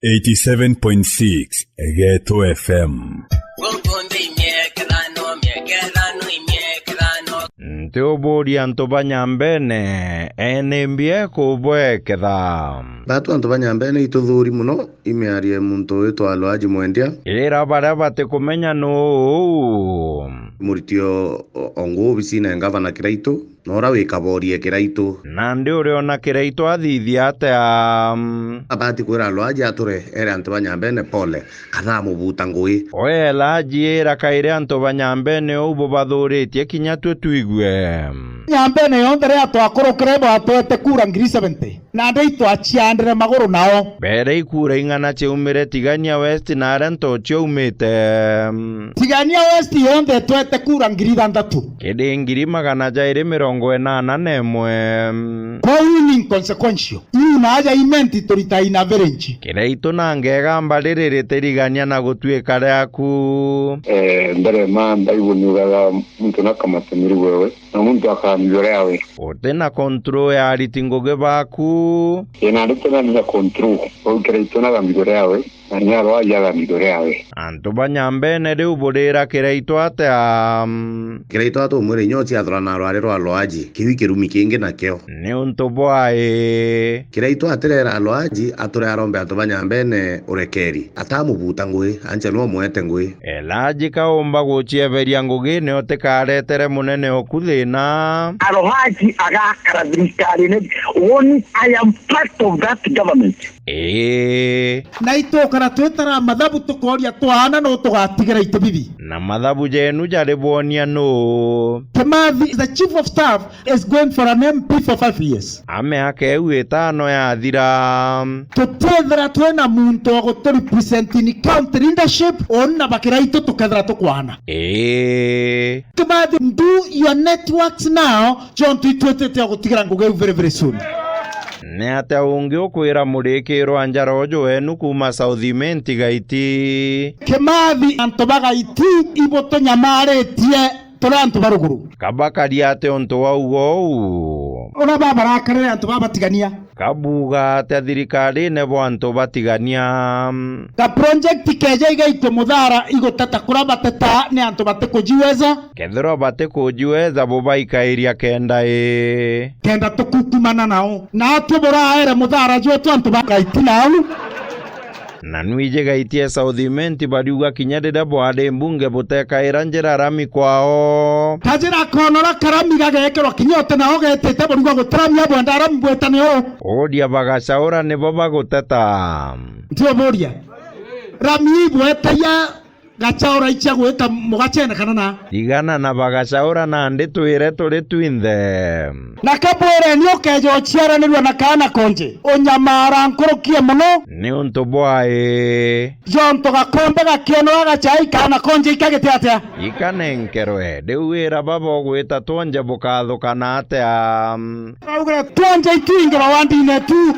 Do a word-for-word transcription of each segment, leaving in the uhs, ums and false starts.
Eighty-seven point six Geto F M. Nti uburia antu ba Nyambene, ene mbie kubweketha. Batu antu ba Nyambene ituthuri muno, imiarie muntu witwa Alwaji Mwendia. Ira baria batikumenya nuu. Muritio o, o nguu obisine ngavana Kiraitu. Na uria wikaborie Kiraitu. Nandi uriona Kiraitu athithia atia? Abati kwira Alwaji ature ere antu ba Nyambene pole, kana amubuta ngui. We Alwaji ira kairi antu ba Nyambene uu bubathuritie kinya twe twigue. Nyambene yonthe riria twakurukire bwatwete kura ngiri seventy. Nandi itwaciandire maguru nao. Mbere ikura ing'ana ciaumire Tigania West na aria nto ciaumite? Tigania West yonthe itwete kura ngiri ithanthatu. Kiri ngiri magana jairi mirongo inana na imwe. Kwa winning consequential. Iu na aja imenti turita in average. Kiraitu na ngegamba riri ritirigania na gutuika riaku. Eh, mbere ma Bible niugaga muntu nakamate mirigo ewe, na muntu akambio riawe. Uti na control ya ariti ngugi baku. Ina ariti na control. Ukira itu na gambio riawe. Na ni Alwaji agambio riawe. Antu ba Nyambene riu burira Kiraitu atia? Kiraitu atumwire inya uciathura na rwari rwa Alwaji, kiu i kirumi kingi nakio. Ni untu bwai? Kiraitu atirera Alwaji ature arombe antu ba Nyambene urekeri. Atamubuta ngui, ancha niwe umwete ngui. Alwaji kaumba gucieberia ngugi ni utikaretere munene oku thina. Alwaji agakara thirikarine. Woni, I am part of that government. Ii. Na itukara twitara mathabu tukoria twaana no tugatigira itibibi. Na mathabu jenu jari bwonia nuu? Kimathi, the chief of staff, is going for an M P for five years. A miaka iu itano yathira. Tutiethira twina muntu wa guturepresent in county leadership, uu na ba Kiraitu tukethira tukwaana. Ii. Kimathi, do your networks now, jontu itwitite gutigira ngugi iu very, very soon. Ni atia ungi ukwira murikirwa njara uju wenu kuuma South Imenti Gaiti? Kimathi, antu ba Gaiti ibutunyamaritie turi antu ba ruguru. Kabakaria ati untu wauga uu? Uria babarakarire antu babatigania. Kabuuga atia thirikarine bwa antu batigania? Ka project keja igaitwe muthara iguteta kuria bateta ni antu batikujiweza. Kethirwa batikujiweza, bubaikairia kenda ii? Kenda tukukumana nao. Na atwi buraere muthara jwetu antu ba Gaiti nau. Na nwiji Gaiti e South Imenti bariuga kinya riria bwari mbunge butekaira njira rami kwao. Kajira konora karami gagekerwa kinya uti nao getite buriuga gutiramia bwenda rami bwitane uu. Uria bagacaura nibo baguteta. Nti uburia. Rami ibwetagia gacaura icia gwita mugacene kana na? Tigana na bagacaura nandi twire turi twinthe. Na kabwireni ukeja uciaranirua na kaana konje, unyamara nkurukie muno. Ni untu bwai? Jontu gakombe gakionora gacai, kaana konje ikagite atia? Ikanenkerwe. Riu wira baba ugwita twonje bukathukana atia? Baugire, "Twonje itwingirwa wandine tu,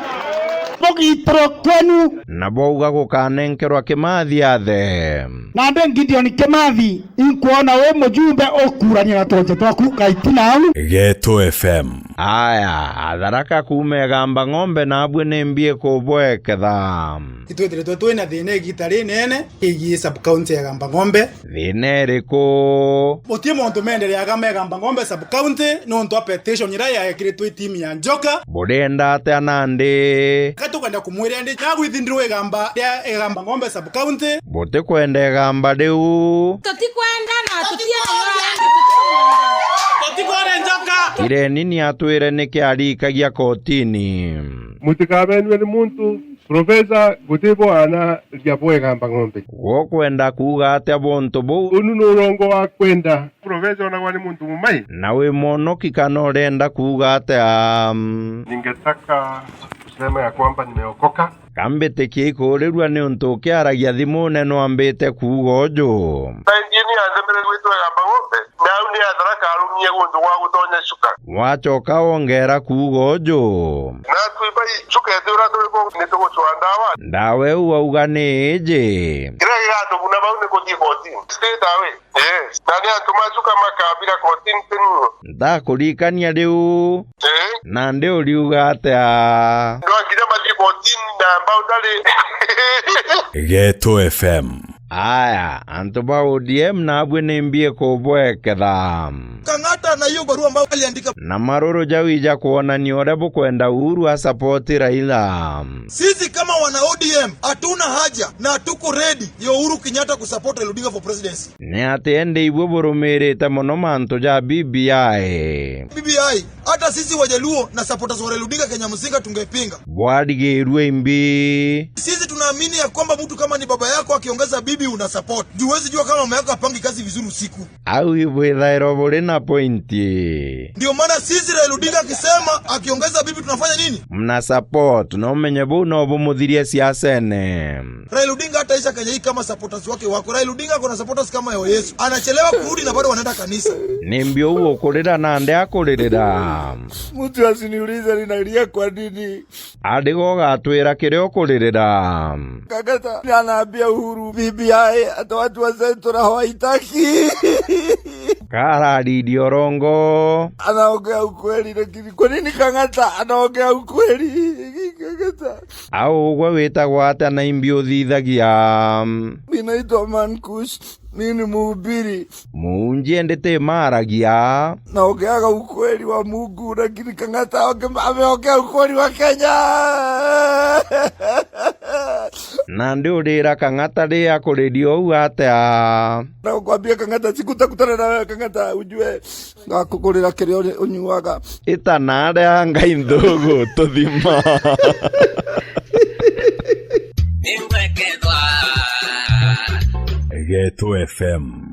bugiitirwa kwenu." Na bauga gukanenkerwa Kimathi athe. Nandi Gideon Kimathi, inkwona wi mujumbe ukurania na twonje twaku Gaiti nau. Geto F M. Aya, Atharaka kuuma Igamba Ng'ombe, nabui ni mbi ikubweketha? Itwithiritwe twina thina igita rinene igii sub county ya Igamba Ng'ombe. Thina iriku? Guti mauntu meendereaga me Igamba Ng'ombe sub county nontu a petition iria yaekiritwe i team ya Njoka. Burenda atia nandi? Ka tukwenda kumwira ndi, nagwithindiriwe Igamba ria Igamba Ng'ombe sub county. Butikwenda Igamba riu? Tutikwenda na tutikwenda. Tutikwenda Njoka. Ireni ni atwire niki arikagia kotini. Mutikabenue ni muntu. Profesa, guti bwana ria bwa Igamba Ng'ombe. Gukwenda kuuga atia buntu buu? Unu ni urongo wa kwenda. Profesa onagwa ni muntu mumai. Na wi mwonoki kana urenda kuuga atia? Ningetaka kusema ya kwamba nimeokoka. Ka mbitikie ikuurirua niuntu ukiaragia thimune nwambite kuuga uju? Thaithie ni anthemererwitwe Igamba Ng'ombe, nau ni Atharaka arumi. Nye guntu gwa gutonya cuka. Wacoka wongera kuuga uju. Na twiba cuka ethira turi bo ni tugucwa ndawa. Ndawa iu wauga ni iji. Kiria gigatuguna bau ni kuthii kotini. Straight away. Yes. Na ni antu ma cuka makabira kotini tenu. Ndakuririkania riu. Eh? Nandi uriuga atia? Ndwa nginya mathii kotini na boundary. Geto F M. Aya, antu ba O D M nabwe ni mbi ikubweketha. Kang'ata na hiyo barua ambayo aliandika. Na maruru jau ija kwonania uria bukwenda Uhuru a support Raila. Sisi kama wana O D M hatuna haja na hatuko ready ya Uhuru Kenyatta kusupport Raila Odinga for presidency. Ni ati indi ibwe burumirite mono mantu ja B B I. B B I, hata sisi Wajaluo na supporters wa Raila Odinga Kenya mzima tungepinga. Bwarigirue imbi. Sisi tunaamini ya kwamba mtu kama ni baba yako akiongeza bibi una support. Juu huwezi jua kama mama yako hapangi kazi vizuri usiku. Au ibwithairwa buri na point. Ndio maana sisi Raila Odinga akisema akiongeza bibi tunafanya nini? Mna support, na umenye buu no bumuthirie siasene. Raila Odinga hataisha Kenya hii kama supporters wake wako. Raila Odinga ako na supporters kama ya Yesu. Anachelewa kurudi na bado wanaenda kanisa. Ni mbi uu ukurira nandi akuririra? Mtu asiniulize ninalia kwa nini. Andigo ugatwira kiria ukuririra. Kang'ata anaambia Uhuru B B I hata watu wa Central hawaitaki. Karariri orongo. Anaongea ukweli, lakini kwa nini Kang'ata anaongea ukweli? Kang'ata. Au ugwe witagwa atia na imbi uthithagia? Mimi naitwa Mankush. Mimi ni mhubiri. Muunji endi ti maaragia. Naongeaga ukweli wa Mungu, lakini Kang'ata onge-, ameongea ukweli wa Kenya. Nandi urira Kang'ata ri akuriria uu atia? Na kukwambia Kang'ata, sikutakutana na wewe Kang'ata, ujue ngakukurira kiria uri-, unyuaga. Ita na aria Ngai nthugu tuthima. Geto F M.